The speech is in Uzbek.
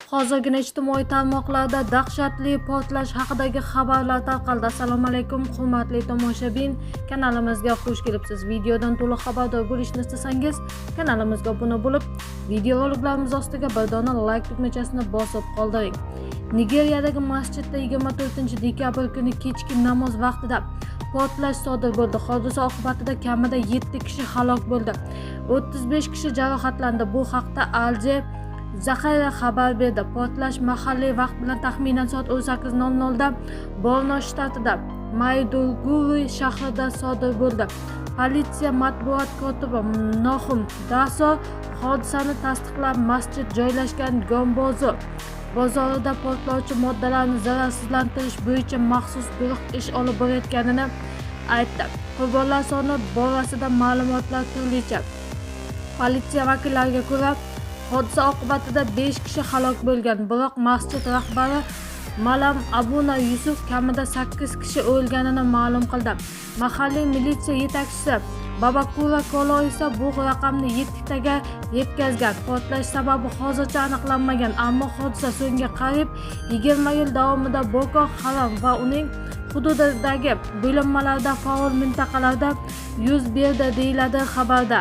Hozirgina ijtimoiy tarmoqlarda dahshatli portlash haqidagi xabarlar tarqaldi. Assalomu alaykum, hurmatli tomoshabin, kanalimizga xush kelibsiz. Videodan to'liq xabardor bo'lishni istasangiz, kanalimizga obuna bo'lib, videoroliklarimiz ostiga bir dona like tugmachasini bosib qoldiring. Nigeriyadagi masjidda 24 dekabr kuni kechki namoz vaqtida portlash sodir bo'ldi. Hodisa oqibatida kamida 7 kishi halok bo'ldi, 35 kishi jarohatlandi. Bu haqda Al Jazeera xabar berdi. Portlash mahalliy vaqt bilan taxminan soat 18:00 da Borno shtatida, Mayduguri shahrida sodir bo'ldi. Politsiya matbuot kotibi Nohum Daso hodisani tasdiqlab, masjid joylashgan Gombozo bozorida portlovchi moddalarni zararsizlantirish bo'yicha maxsus guruh ish olib borayotganini aytdi. Qurbonlar soni borasida ma'lumotlar turlicha. Politsiya vakillariga ko'ra, hodisa oqibatida 5 kishi halok bo'lgan, biroq masjid rahbari Malam Abuna Yusuf kamida 8 kishi o'lganini ma'lum qildi. Mahalliy militsiya yetakchisi Babakura Kolo esa bu raqamni yettitaga yetkazgan. Portlash sababi hozircha aniqlanmagan, ammo hodisa so'nggi qariyb 20 yil davomida Boko Haram va uning hududidagi bo'linmalarda faol mintaqalarda yuz berdi, deyiladi xabarda.